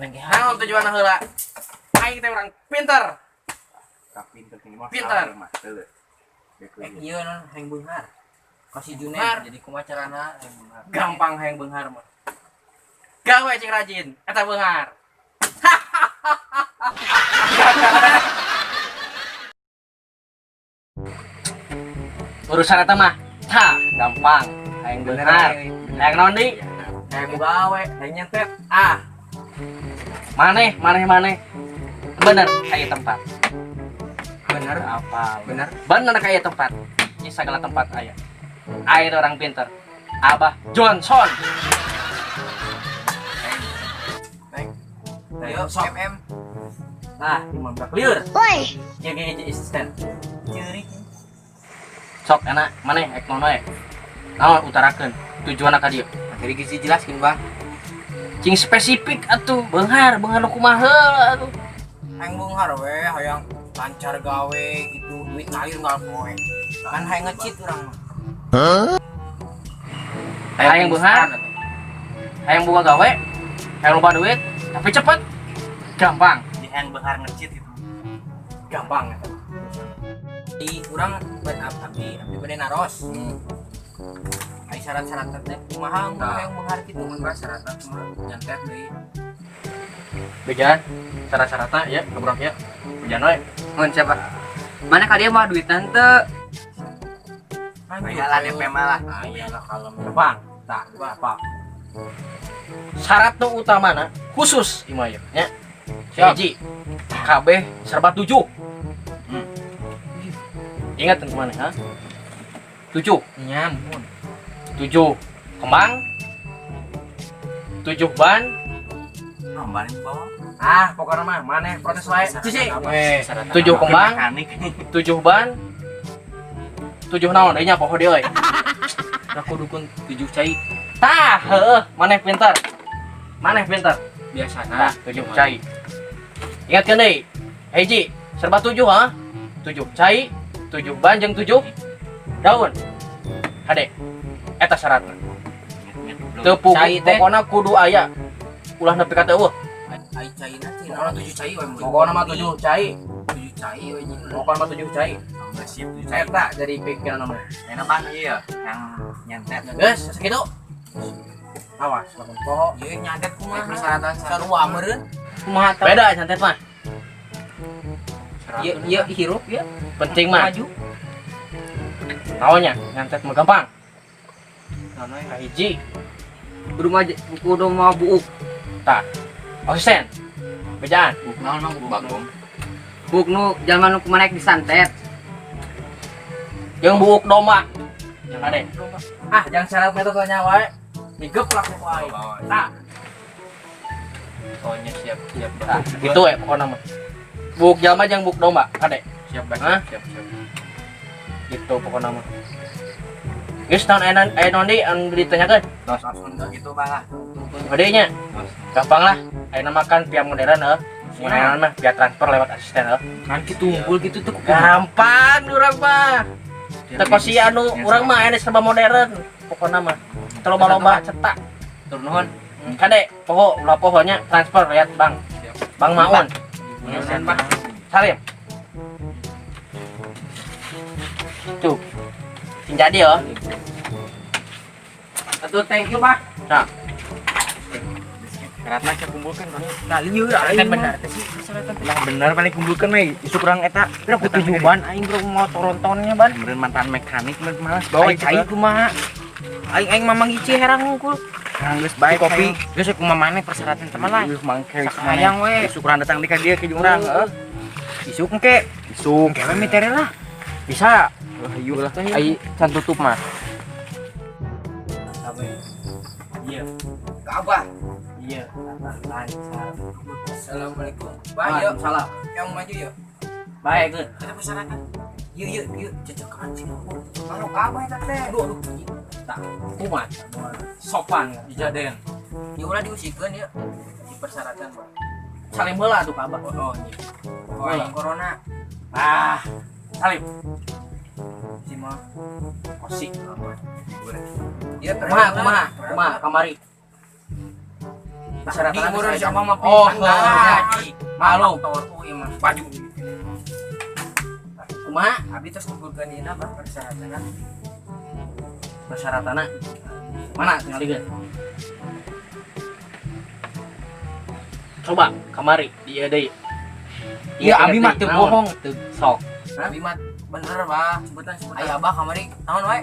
Lengkehan. Naon tujuanna heula? Aing teh orang pinter. Tak pinter ini mah. Pinter. Mah teu. Eh, iya non hayang beunghar. Kasih Junet Beunghar. jadi kumaha carana hayang beunghar. Gampang hayang beunghar mah. Gawe cing rajin, eta beunghar. Urusan eta mah, tah gampang. Hayang beunghar. Hayang naon deui? Hayang gawe, hayang nyentet. Ah. Maneh, maneh, maneh. Bener aya tempat. Bener. Apa? Bener. Bener kayak tempat. Ini segala tempat aya. Air orang pinter. Abah Johnson. Naik. Ayo, Sok. MM. Nah, imam brak liur. Woi, Jadi asisten. Ceurik. Sok enak, maneh ek naon we. Naon utarakeun tujuanna ka dieu. Materi geus dijelaskeun, Bang. Cing spesifik atuh, beunghar, beunghar nu kumaha heula atuh. Hayang beunghar we, hayang lancar gawe gitu, duit ngalir nggak poe. Kan hayang ngecit urang mah. Hayang beunghar, hayang boga gawe, hayang loba duit, tapi cepet. Gampang, Di hayang beunghar ngecit gitu. gampang eta. Di urang buat abdi, abdi bade naros. Ai syarat-syarat teh kumaha mun Tah. hayang beunghar kitu mun bah syaratna kumaha nyantet deui. Bejaan syarat-syaratna ya, kebrok ya. Bejaan we. Mun siapa? Mana ka dia mah duit tante. Aya lah DP mah lah. Aya lah kalau gampang. Tah, apa? Syarat nu utamana khusus imah ieu nya. Hiji, kabeh serba 7. Ingat tentu mana, ha? 7. Nya mun. 7 kembang. 7 ban. Nombarin bawa. Ah, pokoknya mah maneh protes wae. Cici. Eh, 7 kembang, Mekanik. 7 ban. 7 naon deui nya poho deui euy. Aku dukun 7 cai Tah, heueuh, maneh pinter. Maneh pinter. biasana. Nah, 7 cai. Ingatkeun deui. Hiji, serba 7 ha. 7 cai, 7 ban jeung 7 daun. Hade. Eta syaratna. Teu puguh, Cai teh. pokona kudu aya. Ulah nepi ka teu eueuh. Ai caina teh naon 7 cai we mun. Pokona mah 7 cai. 7 cai we jeung. Pokona mah 7 cai. Nggak siap tuh cai. Eta jadi pikiran mah. Enak bang iya yang nyantet. Geus, sakitu. Awas, lamun poho. Ieu nyantet kumaha Persyaratan sarua meureun. Kumaha tah? Beda nyantet mah. Ieu ieu hirup ya. Penting mah. Maju. Naonnya nyantet mah gampang. Naon we? Kahiji, Kudu mah kudu mah buuk. tah. Asisten. Bejaan. Buk naon mah buk bagong. Buuk nu jalma nu kumaha naik disantet. Jeung buuk domba. Ade. Ah, jangan syarat metode nya wae. Digeplak ku aing. Tah, Soalnya siap siap tah, gitu we pokona mah. Buuk jalma jeung buuk domba, kade. Siap Bang. Hah? Siap siap. Gitu pokona mah. Geus naon aya aya naon deui anu ditanyakeun? Langsung gitu bang lah. Gede nya. Gampang lah. Ayeuna mah kan via modern heuh. Modern mah via transfer lewat asisten heuh. Kan kitu unggul gitu tuh Gampang urang mah. Teu kosi anu urang mah aya serba modern pokona mah. Teu loba-loba cetak. Tur nuhun. Kade, poho ulah pohonya transfer lihat Bang. Bang Maun. Nuhun, Pak. Salim. Tuh. Sing jadi ya. Atuh thank you, Pak. Nah, Syaratna saya kumpulkan bang. Nah, lieur aing Kan mah. bener teh sih persyaratan teh. Lah bener paling kumpulkan we. Isuk urang eta. Udah ku 7 ban aing bro mau torontonnya ban. Kemudian mantan mekanik mah malas bawa Aing cai kumaha? Aing aing mamang ici herang unggul. Geus bae Kopi. Geus kumaha maneh persyaratan teman lah. Ih, mangke Sakayang we. Isuk urang datang di ka dieu ke jeung urang heuh. Isuk engke. Isuk. Engke we mitere lah. Bisa. Hayu lah. Ai can tutup mah. Iya, Abah. iya, lancar. Assalamualaikum. Bah, yuk. Salam. Yang maju yuk. Baik, geus. Ada persyaratan. Yuk yuk yuk cocokan sih. Kalau abah eta teh. Aduh aduh. Tak kumat. Sopan. Dijaden. Ya ulah diusikeun ya. Di persyaratan, Bang. Salim heula atuh ka Abah. Oh, iya. Oh, aing corona. Ah, salim. Si mah. Kosi. Iya, Kumaha, kumaha, kumaha kamari. Di umur siapa mah. Oh, nah, malu. Oh, iya mah baju. Kumaha? Abi terus kumpulkeun ieu bah persyaratan. Persyaratanna mana tingalikeun? Coba kamari dia deui. Iya, abi mah teu bohong teu. Sok. Abi mah bener bah, Sebutan sebutan. Aya abah kamari naon wae?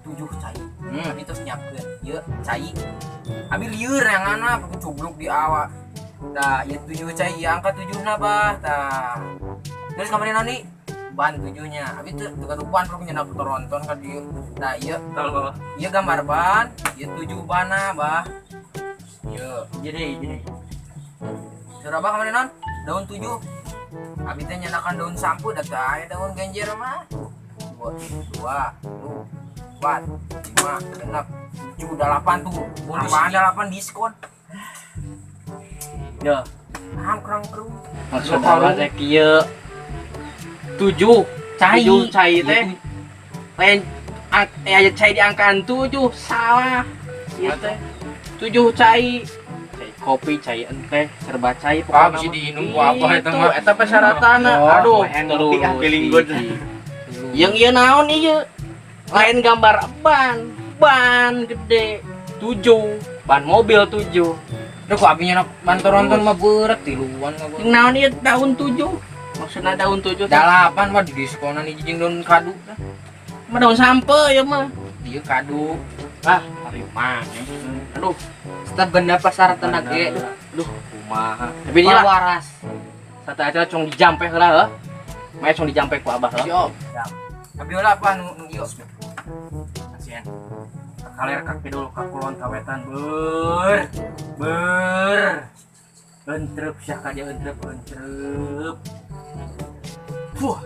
7 cai. Hmm. Abi terus nyiapkeun ieu cai. Abi lieur yang ana cubluk di awak. Tah, ieu 7 cai, ieu angka 7 na bah. Tah. Terus kamari naon nih? Ban 7-nya. Abi tuh tukar ban perlu nyenak toronton ka dieu. Tah, ieu ieu gambar ban, ieu 7 bana bah. Ieu. Jadi. Surah abah kamari naon? Daun 7. Abi teh nyenakan daun sampu da teu aya daun genjer mah. 2, 2, 4, 5, 6, 7, 8 tuh. Apaan 8 diskon? Ya, Paham kurang kru. maksud abah teh kieu. 7 Cai. 7 cai teh. Lain aya cai di angkaan 7 salah. Ieu teh 7 cai. Cai kopi, cai enteh, serba cai. Ah, bisa diinum ku abah eta mah. Eta persyaratanna. Oh, Aduh, hayang ngopi ah, feeling good. Yang ieu naon ieu? Lain gambar ban, ban gede 7, ban mobil 7. Duh, ku abi nyenak ban toronton mah beurat tiluan mah. Yang naon ieu daun 7? Maksudna daun 7 teh? 8 mah di diskonan hiji jeung daun kadu. Mah daun sampe ya mah. Ieu kadu. Ah, hari mah. Aduh, Tetep bener persyaratan ge. Aduh, kumaha. Tapi ini lah, Waras. satu acara cong dijampe heula heuh. Maya cong dijampe ku abah heuh. Siap. Abi ulah apa nu nu ieu? Kasihan. Kaler ka kidul ka kulon ka wetan ber. Ber. Entrep sia ka dia entrep entrep. Fuh.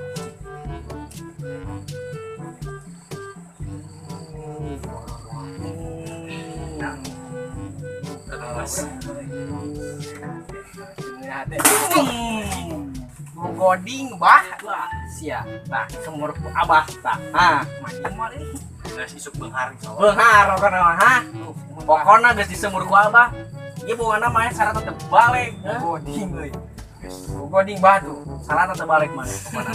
Goding bah. Wah, sia. Tah, semur ku abah tah. Ah, Mandi moal euy. Geus isuk beunghar sawah. beunghar pokona mah, ha. Pokona geus disemur ku abah. Ieu pokona mah syarat teu balik. Goding euy. Goding bah tuh. Syarat teu balik mana pokona.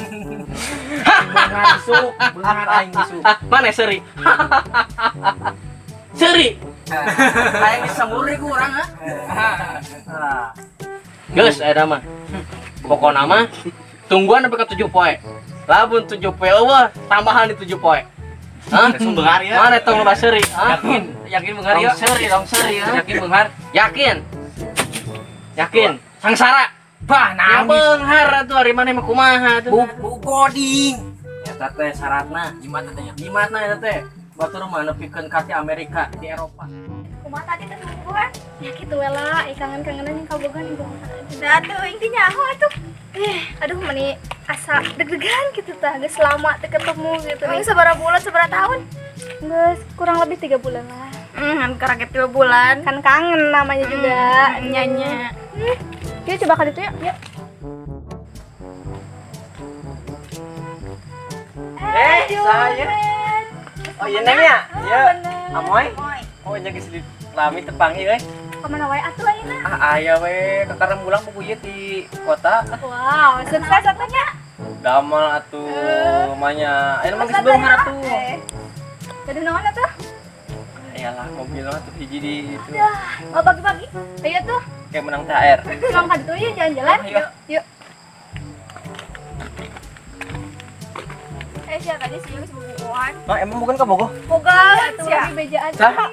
Beunghar isuk, beunghar aing isuk. Mana seuri? Seuri. Hayang disemur ku urang ha. Ah. Geus eta mah. Pokona mah tungguan sampai ke 7 poe. Lamun 7 poe eueuh, tambahan di 7 poe. Hah? Langsung beunghar ya. Mana tong loba seuri? Hah? Yakin, yakin beunghar ya. Tong seuri, tong seuri ya. Yakin beunghar. Yakin. Yakin. Sangsara. Bah, Nah, naon beunghar atuh ari maneh mah kumaha atuh. Bu goding. Eta teh syaratna. Gimana tanya? Jimatna eta teh. Batur mah nepikeun ka ti Amerika, di Eropa. Kumaha tadi teh bobogohan? Ya kitu we lah, ih kangen-kangenan yang kabogohan ibu. Da atuh intinya nyaho atuh. Aduh meni asa deg-degan gitu tah, geus lama teu ketemu gitu. Emang sabaraha bulan, sabaraha tahun? Geus kurang lebih 3 bulan lah. Kan kaget 3 bulan. Kan kangen namanya juga. Nyanya. Yuk coba kali itu yuk. Yuk. Saya. Oh iya Neng ya? Iya. Amoy. Oh nya geus lami tepangi euy. Kemana wae atuh ayeuna? Ah aya we kakarang bulang buku ieu di kota. Wow, sukses atuh nya. Damel atuh manya. Ayeuna mah geus beunghar atuh. Jadi naon atuh? Iyalah mobil mah tuh hiji di itu. Oh pagi-pagi. Ayo tuh. Kayak menang THR. Emang ka ditu yuk jalan-jalan. Ayo. Yuk. Siapa tadi sih geus bobogohan? Nah, emang bukan ka Bogo? Boga Atuh sia. lagi bejaan. Saha?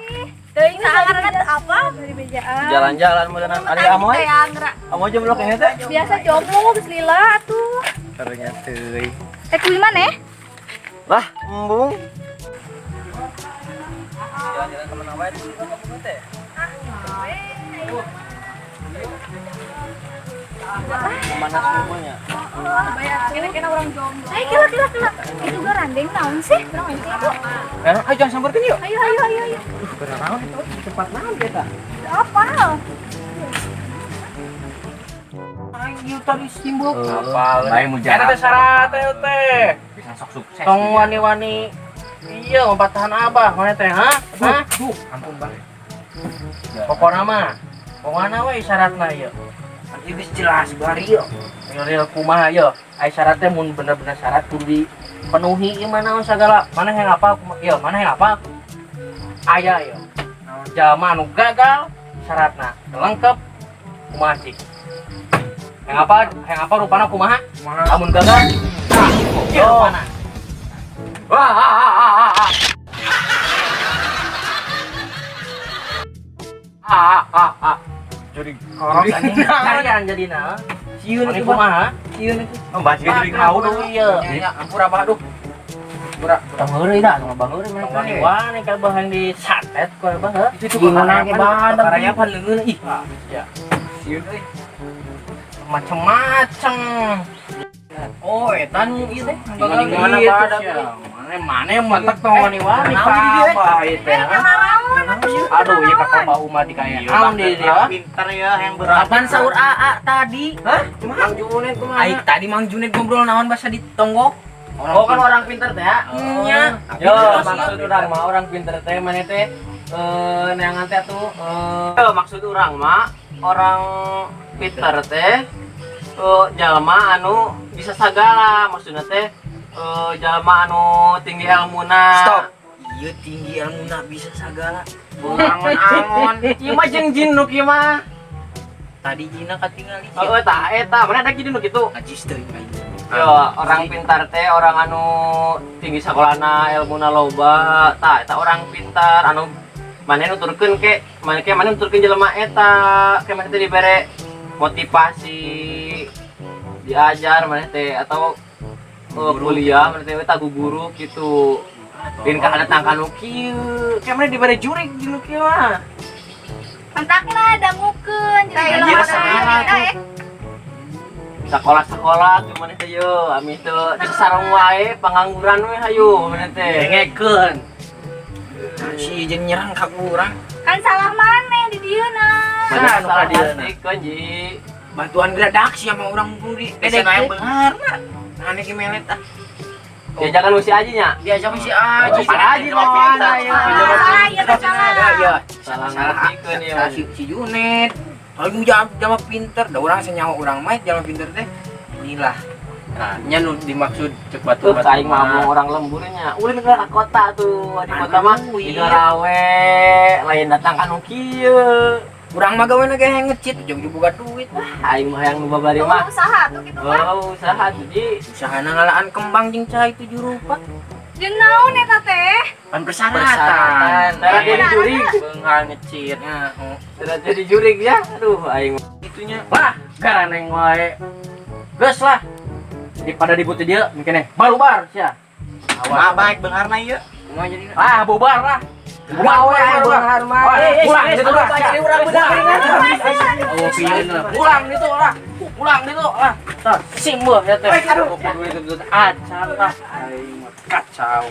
Teuing saha teu apa? Dari bejaan. Jalan-jalan mudahan ari Amoy. Amoy jomblo kayaknya teh. Biasa jomblo geus lila atuh. Ternyata teuing. Kuy mana? Lah, embung. Jalan-jalan kemana wae di ka Bogo teh? Kemana semuanya? Kena-kena orang jomblo. Ayo kila kila kila. Itu gua randeng naon sih? Naon sih itu? Ayo jangan samperkeun yuk. Ayo ayo ayo ayo. Naon itu? Tempat naon kita? Apa? Aing tadi simbok. Apal. Bae mujarab. Eta teh syarat teh. Bisa sok sukses. Tong wani-wani iya ngompatahan abah mana teh ha? Hah? Duh, ampun bang. Pokona mah Kumaha we syaratna ieu? Ieu geus jelas bari ieu. Real kumaha ieu? Ai syaratnya mun bener-bener syarat kudu dipenuhi ieu mah naon sagala. Mana yang apa? Ieu mana yang apa? Aya ieu. Jalma anu gagal syaratna lengkap kumaha cik? Yang apa? Yang apa rupana kumaha? Lamun gagal, tah, ieu rupana. Wah, ah, ah, ah, ah, ah. Ah, ah, ah. Jadi korok anjing. Kalian jadina. Sieun Mane itu bah. kumaha? Sieun itu. Oh, bahas jadi Kau dulu ieu. Ya, ampura bah aduh. Ampura. Tong heureuy dah, tong bang heureuy maneh wani-wani ka bahan di santet ku abah heuh. Itu tuh Gimana ge badan? Karayapan leungeun ih. Ya, Sieun euy. macem-macem. Oh, eta nu ieu teh. Gimana Gitu, badak sia. Mane mane matak tong wani-wani Naon ka di dieu, eh? abah ieu teh. Aduh, ieu kakak bau mah di kaya naon di dieu. Pinter ya yang berat. Kapan sahur AA tadi? Hah? Mang Junet kumaha? Aik tadi Mang Junet ngobrol naon bahasa di tonggok. Oh kan orang pinter teh ya. Nya. Yo, maksud urang mah orang pinter teh maneh teh neangan teh tuh maksud urang mah orang pinter teh jalma anu bisa sagala maksudna teh jalma anu tinggi ilmuna. Stop. Ieu tinggi ilmuna bisa sagala. Angon-angon. Ieu mah jeung jin nu kieu mah. Tadi jina katingali. Heeh tah eta, mana ada jin nu kitu. Najis teuing aing. Yo, orang pintar teh orang anu tinggi sakolana, ilmuna loba, tah eta orang pintar anu maneh nuturkeun ke, maneh ke maneh nuturkeun jelema eta, ke maneh teh dibere motivasi diajar maneh teh atau kuliah maneh teh eta ku guru gitu. Lain ka datang ka nu kieu, ke maneh dibere jurig di nu kieu mah. Mantakna dangukeun jadi Anjir, jelema salah teh. Sekolah-sekolah tuh maneh teh yo, ami teu di sareng wae pengangguran we hayu maneh teh. Dengekeun. Si jeung nyerang ka urang. Kan salah maneh di dieu na. Mana Salah nu salah ka dieuna. pastikeun ji. Bantuan geradak sih sama urang mumpung di Desa dedek yang teh. beunghar. Nah, ini melet ah. Diajakan si Aji nya. Diajak si Aji. Si Aji lawan Salah, iya teh salah. Ya, Salah salah ngartikeun ieu. salah si Junet. Kalau nu jama pinter, da urang senyawa urang mah jama pinter teh. Inilah. Nah, nya nu dimaksud cek Tuh batu-batu. aing mah omong orang lemburnya. Ulin ke kota tuh, di kota mah Duit. di rawe, lain datang ka nu kieu. Urang mah gawe ge ngecit, jauh boga duit. Aing mah hayang nu babari Tunggu mah. usaha tuh gitu mah. Oh, usaha tuh ji. Usahana ngalaan kembang jeung cai tujuh rupa. Jeung naon eta teh? Pan persyaratan. Persyaratan. Cara jadi jurig, Beunghar ngecit. Ya, oh. cara jadi jurig ya. Aduh, aing Itunya. Wah, garaneng wae. Geus lah. Daripada dibutuh dia, mikirnya barubar sia. Mah baik beungharna ieu. Kumaha jadi? Ah, bubar lah. Bubar, Gawe bubar, bubar. beunghar mah. Wah, pulang gitu lah. Jadi urang beunghar. Oh, pian lah. Pulang gitu lah. Pulang gitu lah. Tah, simbuh ya teh. Aduh, acan lah. Aing mah kacau.